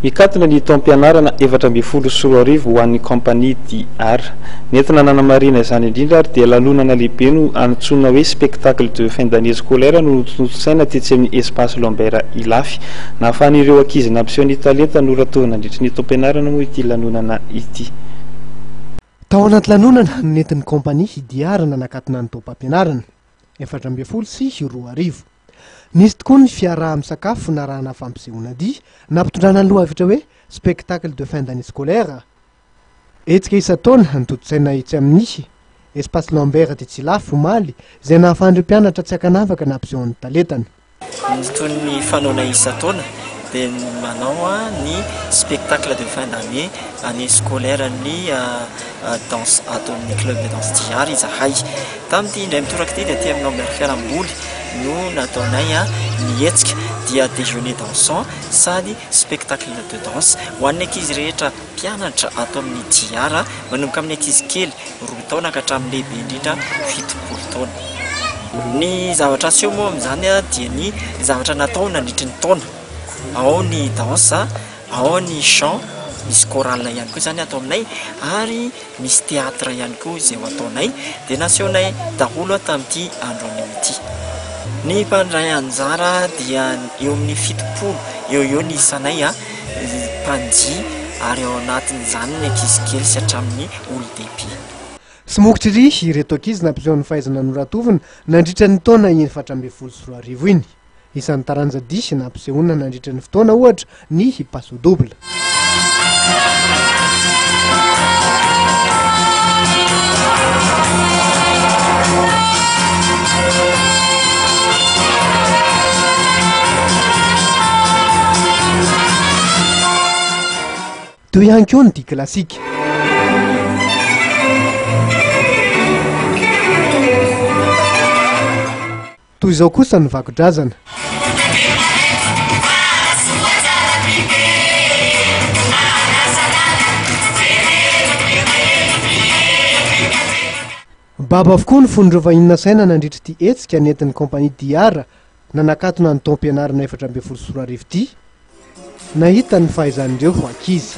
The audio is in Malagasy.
Mikatona ny taom-pianarana 2014 ho an'ny kaompania DR. Nentina nanamarihina izany indrindra ary dia lanonana lehibe no antsoina hoe spectacle de fin d'année scolaire no notontosaina tetsy amin'ny Espace Lambert Ilafy. Nahafahan'ireo ankizy nampiseho ny talenta noratovina nandritry ny taom-pianarana moa ity lanonana ity. Tao anaty lanonana no nentin'ny kaompania DR nanakatona ny taom-pampianarana 2014. Nisy tokoa ny fiaraha-misakafo narahana fampisehoana dihy nampitondrana ny lohahevitra hoe Spectacle de fin d'année scolaire. Hetsika isan-taona notontosaina etsy amin'ny Espace Lambert tetsy Ilafy omaly izay nahafahan'ireo mpianatra tsy ankanavaka nampiseho ny talentany. Toy ny fanaonay isan-taona dia manao ny spectacle de fin d'année, année scolaire ny danse ato amin'ny club de danse Diary izahay. Tamin'ity indray mitoraka ity dia aty amin'ny Lambert Fialamboly no nataonay ny hetsika dia déjeuner dansant sady spectacle de danse ho an'ny ankizy rehetra mpianatra ato amin'ny Diara manomboka amin'ny ankizy kely 2 taona ka hatramin'ny lehibe indrindra 70 taona. Ny zavatra aseho moa amin'izany dia ny zavatra natao nandritry ny taona, ao ny danse, ao ny chant, misy chorale ihany koa izany ato aminay ary misy théâtre ihany koa izay ho ataonay dia nasehonay daholo tamin'ity andro anio ity. Ny mpandray anjara dia eo amin'ny 70 eo eo ny isanay mpandihy ary ao anatin'izany ny ankizy kely sy hatramin'ny olon-dehibe. Somokotra ery ireto ankizy nampiseho ny fahaizana noratovina nandritra ny taona 2014 iny. Isan'ny taranja dihy nampisehoana nandritra ny fotoana ohatra ny paso doble. Teo ihany koa ny dihy klasika. Toy izao kosa ny vakodrazana. Babo avokoa ny fon'ireo vahiny nasaina nandritra ity hetsika nentin'ny kaompania Diara nanakatona ny taom-pianarana 2014 ity. Nahita ny fahaizan'ireo ankizy.